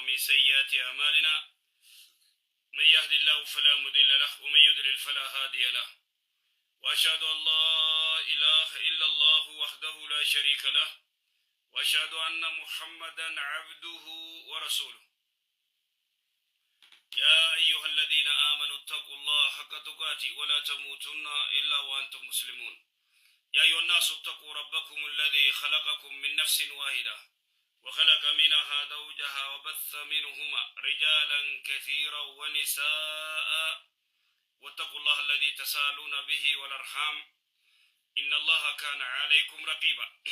ومن سيئات أعمالنا، من يهد الله فلا مضل له ومن يضلل فلا هادي له، وأشهد أن لا إله إلا الله وحده لا شريك له، وأشهد أن محمدا عبده ورسوله. يا أيها الذين آمنوا اتقوا الله حق تقاته ولا تموتن إلا وأنتم مسلمون. يا أيها الناس اتقوا ربكم الذي خلقكم من نفس واحدة وخلق منها زوجها وبث منهما رجالا كثيرا ونساء، واتقوا الله الذي تسالون به والأرحام إن الله كان عليكم رقيبا.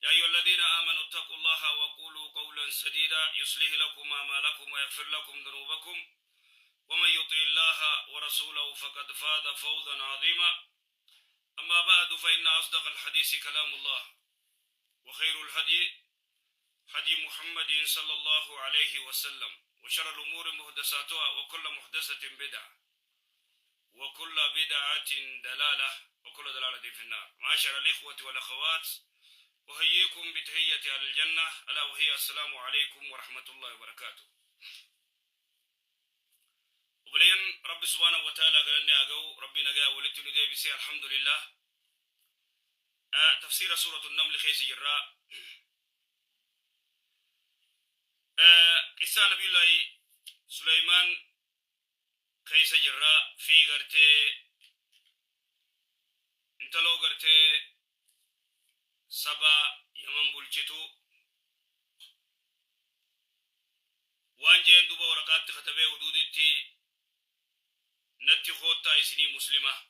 يا أيها الذين آمنوا اتقوا الله وقولوا قولا سديدا يصلح لكم أعمالكم ويغفر لكم ذنوبكم، ومن يطع الله ورسوله فقد فاز فوزا عظيما. أما بعد، فإن أصدق الحديث كلام الله، وخير الهدي هدي محمد صلى الله عليه وسلم، وشر الأمور محدثاتها، وكل محدثة بدعة، وكل بدعة دلالة، وكل دلالة في النار. معاشر الإخوة والأخوات، أحييكم بتحية أهل الجنة، ألا وهي السلام عليكم ورحمة الله وبركاته. Obboleeyyan Rabbi subhaanahu wa ta'ala galanni haa ga'u, Rabbi nagaa walitti nu deebisee, alhamdulillah. Tafsiira suuratu Namli keessa jirra. Qissaa Nabiyullaahi Suleymaan keessa jirra fi gartee intaloo gartee saba Yaman bulchitu waan jeen duba waraqaatti katabee huduuditti natti koottaa isinii muslimaa.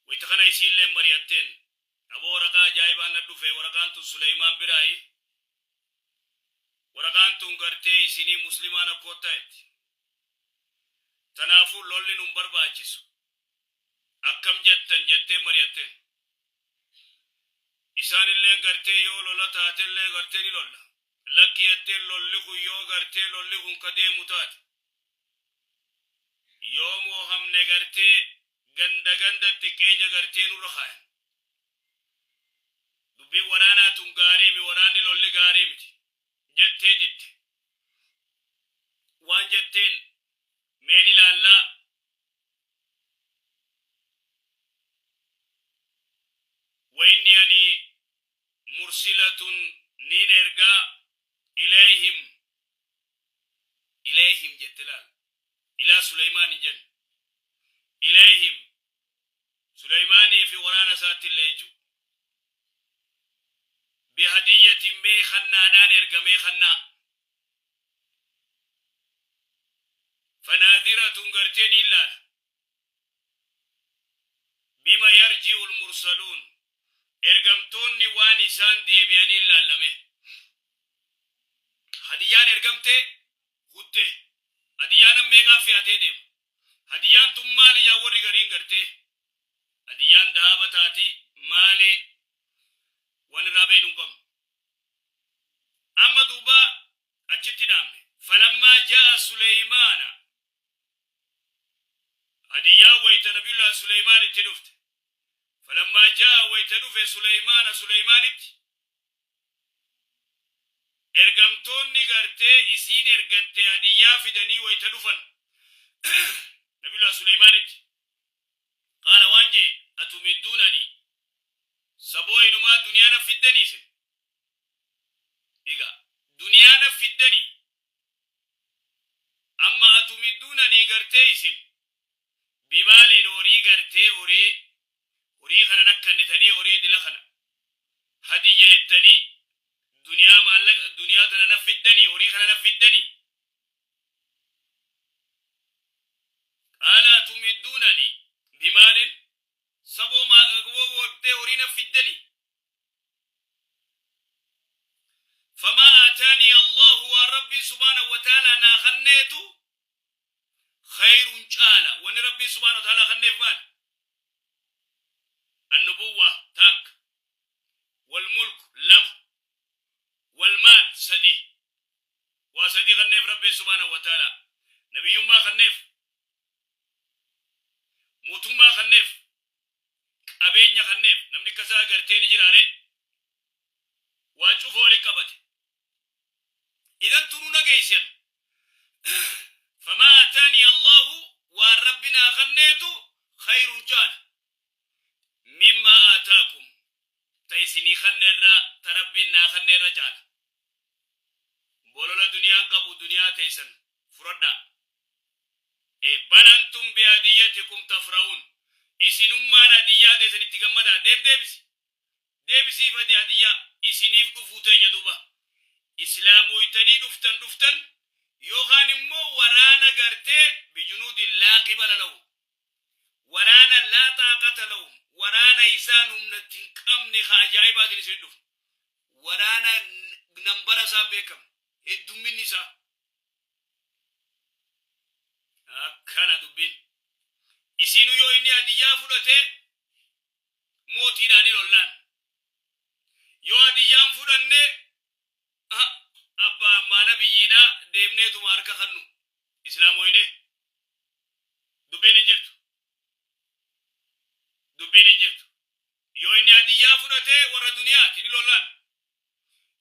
Wayta kana isiilleen mari'atteen, aboo waraqaa ajaa'ibaa na dhufe, waraqaan tun Suleymaan biraayi, waraqaan tun gartee isinii muslimaa na koottaa jetti. Tanaafuu lolli nun barbaachisu. Akkam jettan jettee mari'atteen. Isaanilleen gartee yoo lola taatellee gartee ni lolla. Lakki jetteen, lolli kun yoo gartee lolli kun ka deemu taate, yoo moohamne gartee ganda gandatti qeenya gartee nurra kaayan. Dubbiin waraanaa tun gaarii mi, waraanni lolli gaarii miti jettee didde. Waan jetteen meen ilaallaa, wayinni ani mursilatun niin ergaa ilayhim, ilayhim jette laal, ilaa Suleymaan hin jenne, ilayhim Suleymaanii fi waraana isaatti illee jechuudha. Bihadiyyatin mee kannaadhaan ergamee kannaa. Fanaadiratun gartee ni ilaala. Bima yarji'ul mursaluun, ergamtoonni waan isaan deebi'anii ilaallame. Hadiyyaan ergamtee kutte. Hadiyyaan meeqaa fe'atee deema. Hadiyyaan tun maali yaa warri gariin gartee? Hadiyyaan dahaaba taati maali, waan irraa beeynu hin qabnu. Amma duuba achitti dhaabne. Falammaa jaa'a Suleymaana. Hadiyyaan wayta Nabiyullah Suleymaan itti dhufte. Falammaa jaa'a wayta dhufe Suleymaana Suleymaanitti. Ergamtoonni gartee isiin ergatte hadiyyaa fidanii wayta dhufan Nabiyullah Suleymaanitti. Qaala waan jee, atumidduunani saboo inumaa duniyaa na fiddanii isin. Egaa duniyaa na fiddanii amma, atumidduunanii gartee isin bimaaliin horii gartee horii kana nakkannitanii, horii dila kana hadiyya jettanii duniyaa maallaqa duniyaa tana na fiddanii, horii kana na fiddanii. Qaala atumidduunani bimaalin saboo gartee horii na fiddanii. Famaa aataanii Allahu waan Rabbii subhaanahu wa ta'aalaa naa kanneetu khayrun caala. Wanni Rabbii subhaanahu wa ta'aalaa kanneef maali? Annubuwwa takka, wal mulk lama, wal maal sadi. Waa sadi kanneef Rabbii subhaanahu wa ta'aalaa. Nabiyyummaa kanneef, mootummaa kanneef, qabeenya kanneef. Namni akkasaa gartee ni jiraare? Waa cufa wali qabate. Idan tunuu nageeysan. Famaa ataanii Allahu, waan Rabbi naa kanneetu, khayrun caala. Mimmaa aataakum, ta isinii kanne irraa, ta Rabbiin naa kanne irra caala. Bolola duniyaan qabu, duniyaa teeysan fudhadhaa. Bal antum bihadiyyatikum tafra'uun, isinummaan hadiyyaa teessan itti gammadaa. Deem deebisi. Deebisiif hadiyyaa isiniif dhufuu teenya duuba. Islaamoytanii dhuftan dhuftan yookaan immoo waraana gartee bijunuudin laa qibala lahu. Waraana laa xaaqata lahu. Waraana isaan humnatti hin qabne ka ajaa'ibaatiin isin dhufu. Waraana nambara isaan beekamne. Heddumminni isaa. Akkana dubbiin. Isinuu yoo inni hadiyyaa fudhate mootiidhaan lollaan. Yoo hadiyyaan fudhanne abbaa ammaana biyyiidhaa deemneetuma harka kannu islaamoyne, dubbiin hin jirtu. Dubbiin hin jirtu. Yoo inni hadiyyaa fudhate warra duniyaati, ni lollaan.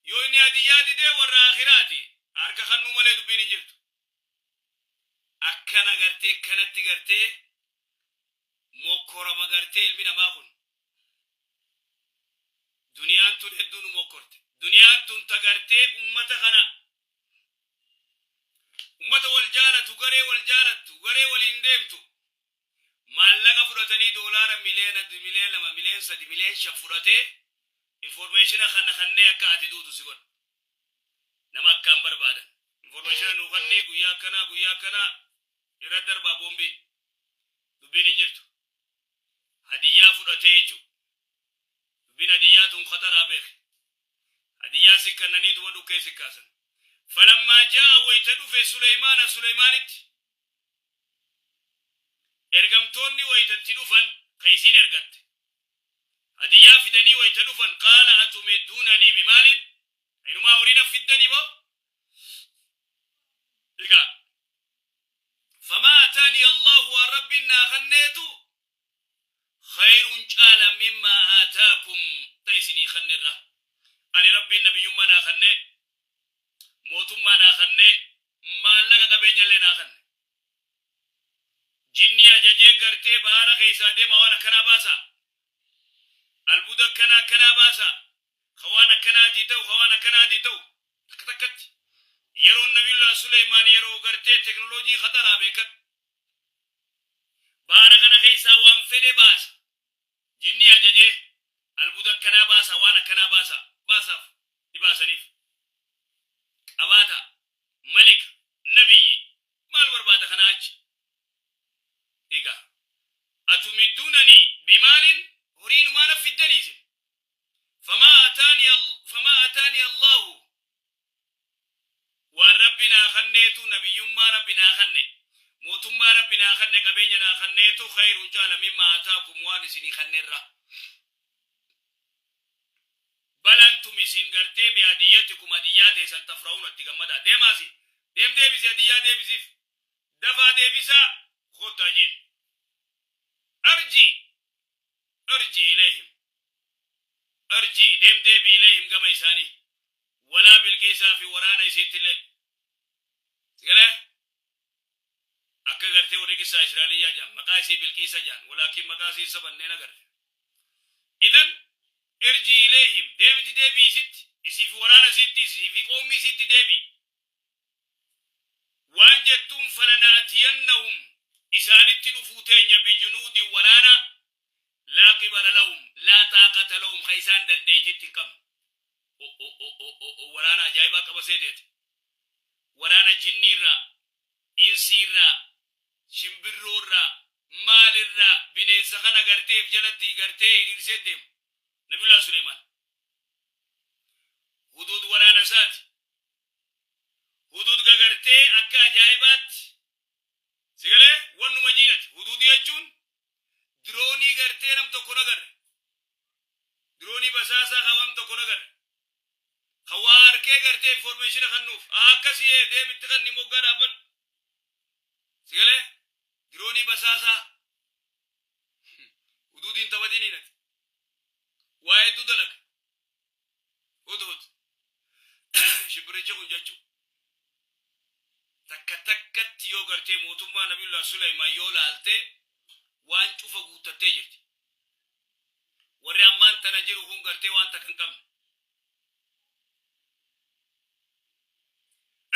Yoo inni hadiyyaa didee warra akhiraati, harka kannuu malee dubbiin hin jirtu. Akkana gartee kanatti gartee mokkorama gartee ilmi namaa kun. Duniyaan tun hedduu nu mokkorte. Duniyaan tun tagartee ummata kana, ummata wal jaalatu, garee wal jaalattu, garee waliin deemtu, maallaqa fudhatanii doolaara miliyoona, miliyoona 2, miliyoona 3, miliyoona 5 fudhatee information kana kannee akka ati duutu si godha. Nama akkaan barbaadan. Information nu kannee, guyyaa akkanaa, guyyaa akkanaa irra darbaa boombii. Dubbiin hin jirtu. Hadiyyaa fudhatee jechuudha. Dubbiin hadiyyaa tun khataraa beeke. Hadiyyaa si kannanii tuma dhukkee si kaasan. Falammaa jaa, wayita dhufe, Suleymaana, Suleymaanitti. Ergamtoonni wayitatti dhufan ka isiin ergatte. Hadiyyaa fidanii wayita dhufan, qaala atumidduunanii bimaalin, inumaa horiina fiddanii moo? Egaa famaa ataanii Allahu, waan Rabbiin naa kanneetu, khayrun caala, mimmaa aataakum, ta isinii kannerra. Ani Rabbiin nabiyyummaa naa kanne, mootummaa naa kanne, maallaqa qabeenyallee naa kanne. Jinni ajajee gartee bahara keessaa deema, waan akkanaa baasa, albuuda akkanaa akkanaa baasa, ka waan akkanaatii ta'u, ka waan akkanaatii ta'u, takka takkatti. Yeroon Nabiyullah Suleymaan yeroo gartee teknooloojii khataraa beekan. Bahara kana keessaa waan fedhe baasa. Jinni ajajee albuuda akkanaa baasa, waan akkanaa baasa, baasaaf, ni baasaniif. Qabaata malika nabiyyi maal barbaada kanaa achi? Egaa atumidduunanii bimaalin, horiinumaa na fiddanii isin? Famaa ataanii Allahu, waan Rabbi naa kanneetu, nabiyyummaa Rabbi naa kanne, mootummaa Rabbi naa kanne, qabeenya naa kanneetu, khayrun caala, mimmaa ataakum, waan isinii kannerra. Bal antum, isin gartee, bihadiyyatikum, hadiyyaa teessan, tafra'uun, itti gammadaa. Deemaasi, deem deebisi, hadiyyaa deebisiif, dafaa deebisaa, kottaa jiin. Arji arji ilayhim, arji, deem deebi, ilayhim, gama isaanii, walaa Bilqiisaa fi waraana isiittillee. Sigalee akka gartee warri qissaa Israa'eliyyaa jaan maqaa isii Bilqiisa jaan, walaakin maqaa isii sabanneen agarre. Idan irji ilayhim, deemiti deebii isitti, isii fi waraana isiitti, isii fi qoomii isiitti deebii. Waan jettuun, falanaatiyannahum, isaanitti dhufuu teenya, bijunuudi, waraana, laa qibala lahum laa xaaqata lahum, ka isaan dandeeytitti hin qabne. Waraana ajaa'ibaa qaba seeteeti. Waraana jinniirraa, insiirraa, shimbirroorraa, maalirraa, bineensa kana garteef jalatti gartee hiriirsee deema. Nabiyullah Suleymaan. Huduud waraana isaati. Huduud gagartee akka ajaa'ibaatti. Sigalee wannuma jiidhati. Huduud jechuun diroonii gartee nam tokko nagarre. Diroonii basaasaa kan nam tokko nagarre. Kan waa harkee gartee information kennuuf. Akkasii deemitti kan moggaa dhaabbadhu. Sigalee diroonii basaasaa. Huduudiin taphatiniinati. Waa hedduu dalaga. Hudhud. Gabrichi kun jechu takka takkatti yoo gartee mootummaa Nabiyullah Suleymaan yoo laalte, waan cufa guuttattee jirti. Warri ammaan tana jiru kun gartee waan takka hin qabne.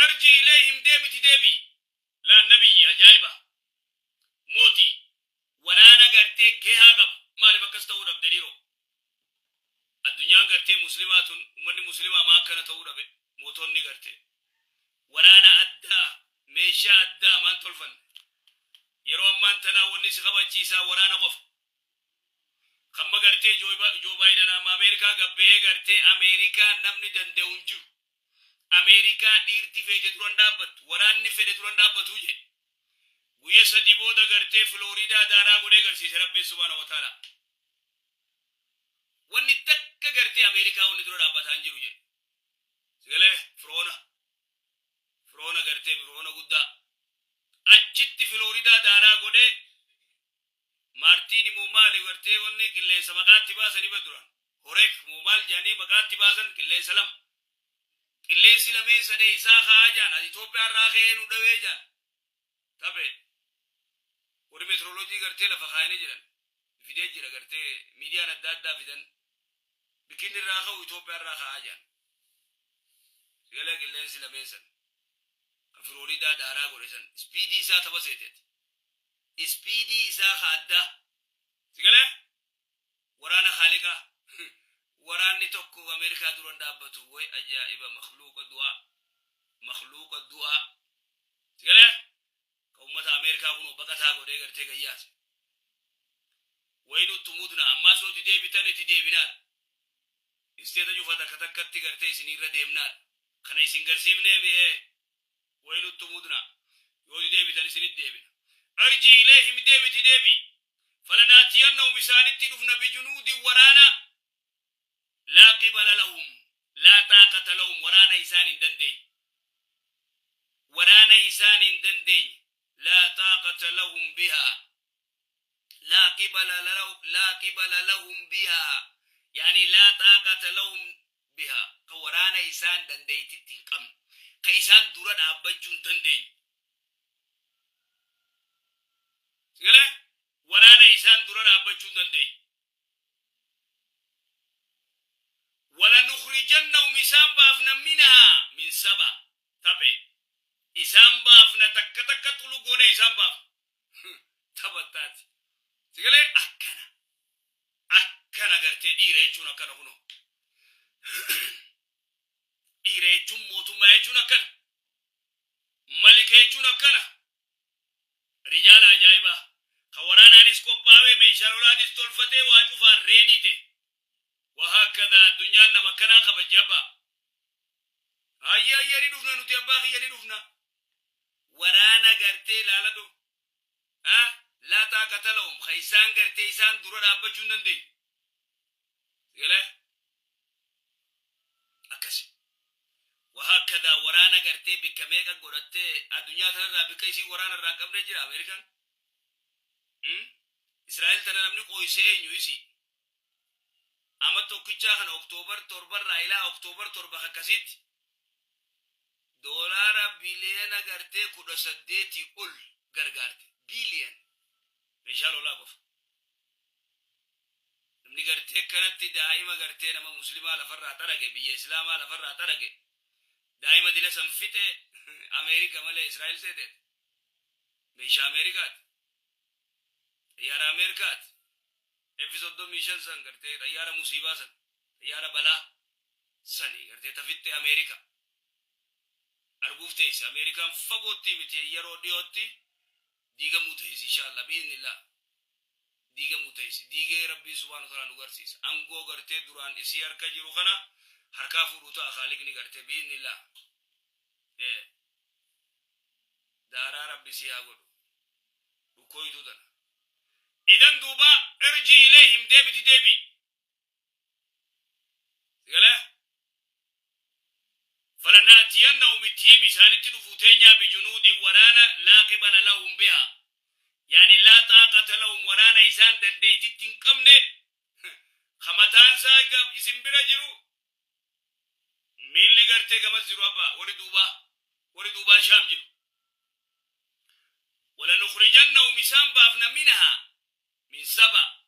Irji ilayhim, deemiti deebi laa nabiyyi ajaa'iba mootii waraana gartee gehaa qaba. Maaliif akkas ta'uu dhabde dhiiroo? Addunyaan gartee muslimaa tun, ummanni muslimaa maa akkana ta'uu dhabe? Mootonni gartee waraana addaa, meeshaa addaa maan tolfanne? Yeroo ammaan tanaa wanni si kabachiisaa waraana qofa. Kamma gartee Joo Baayidan amma Ameerikaa gabba'ee gartee Ameerikaa namni danda'u hin jiru, Ameerikaa dhiirti feete duran dhaabbattu, waraanni fedhe duran dhaabbatuu jedhe. Guyya 3 booda gartee Filooriidaa daaraa godhee garsiise Rabbiin subhaana wa ta'ala. Wanni takka gartee Ameerikaa wanni dura dhaabbataa hin jiru jedhe. Sigalee firoona firoona gartee firoona guddaa achitti Filooriidaa daaraa godhee. Maartiin moo maali gartee wanni qilleensa maqaatti baasanii bar duraan horek moo maal jedhanii maqaatti baasan, qilleensa lama, qilleensi lameen sadee isaa ka'aa jedhan, as Itoophiyaa irraa ka'ee nu dhawee jedhan. Taphee warri meteoroloojii gartee lafa kaayanii jiran fidee jira, gartee miidiyaan adda addaa fidan, bikkinni irraa ka'u Itoophiyaa irraa ka'aa jedhan. Sigalee qilleensi lameen san ka Filooriidaa daaraa godhe san speedii isaa tapha seeteeti, speedii isaa ka addaa. Si galee? Waraana Khaaliqaa, waraanni tokko Ameerikaa dura hin dhaabbatu. Way ajaa'iba, makhluuqa du'aa, makhluuqa du'aa. Si galee? Ka ummata Ameerikaa kunoo baqataa godhee gartee gayyaase. Wayinuttu mudna ammaas yoo itti deebitan itti deebinaadha. Isteeta cufa takka takkatti gartee isin irra deemnaadha. Kana isin garsiifnee mi'ee. Wayinuttu mudna, yoo itti deebitan isinitti deebina. Irji ilayhim, deebiti deebi. Falanaatiyannahum, isaanitti dhufna, bijunuudin, waraana, laa qibala lahum laa xaaqata lahum, waraana isaan hin dandeenye, waraana isaan hin dandeenye, laa xaaqata lahum bihaa, laa qibala laa qibala lahum bihaa, yani laa xaaqata lahum bihaa, ka waraana isaan dandeeytitti hin qabne, ka isaan dura dhaabbachuu hin dandeenye. Sigalee? Waraana isaan dura dhaabbachuu hin dandeenye. Walanukhrijannahum, isaan baafna, minhaa, min saba taphe isaan baafna, takka takka xulu goone isaan baafna taphattaati. Sigalee? Akkana akkana gartee dhiira jechuun akkana kunoo. Dhiira jechuun, mootummaa jechuun akkana. Malika jechuun akkana. Rijaala ajaa'ibaa. Ka waraanaanis qophaawee, meeshaa lolaatis tolfatee, waa cufaan ready ta'e. Wahaakkadaa addunyaan nama akkanaa kabajji abbaa. Hayyee hayyee, ni dhufna nuti, abbaa kiyya, ni dhufna. Waraana gartee ilaaladhu. Ha? Laa xaaqata lahum, ka isaan gartee isaan dura dhaabbachuu hin dandeenye. Galee? Akkasi. Wahaakkadaa waraana gartee bikka meeqa godhattee, addunyaa tanarraa bikka isiin waraana irraa hin qabne jira Ameerikaan? Hmm? Israa'el tana namni qooyse eenyu isii? Ama tokkichaa kana Oktoobar 7rraa ilaa Oktoobar 7 akkasitti doolaara biliyoona gartee 18 ol gargaarte. Billion. Meeshaa lolaa qofa. Namni gartee kanatti daa'ima gartee nama muslimaa lafarraa xarage, biyya islaamaa lafarraa xarage, daa'ima dila san fixe Ameerika malee Israa'el seeteet. Meeshaa Ameerikaati. Xayyaara Ameerikaati. F-35 san gartee xayyaara musiibaa san, xayyaara balaa sani gartee tafitte Ameerika. Arguuf teessi Ameerikaan fagootti miti, yeroo dhiyootti diigamuu teessi, inshallah bi'iznillah. Diigamuu teessi. Diigee Rabbiin subhaanahu wa ta'ala nu garsiisa. Angoo gartee duraan isii harka jiru kana harkaa fuudhuu ta'a Khaaliqni gartee bi'iznillah. Daaraa Rabbi isii haa godhu. Dhukkooytuu tana. Idan duuba irji ilayhim, deemiti deebi. Sigalee? Falanaatiyannahum, itti himi isaanitti dhufuu teenyaa, bijunuudin, waraana, laa qibala lahum bihaa, yani laa xaaqata lahum, waraana isaan dandeeytitti hin qabne, ka mataan isaa isin bira jiru. Miilli gartee gamas jiru abbaa warri duubaa, warri duubaa Shaam jiru. Walanukhrijannahum, isaan baafna, minhaa, min Saba.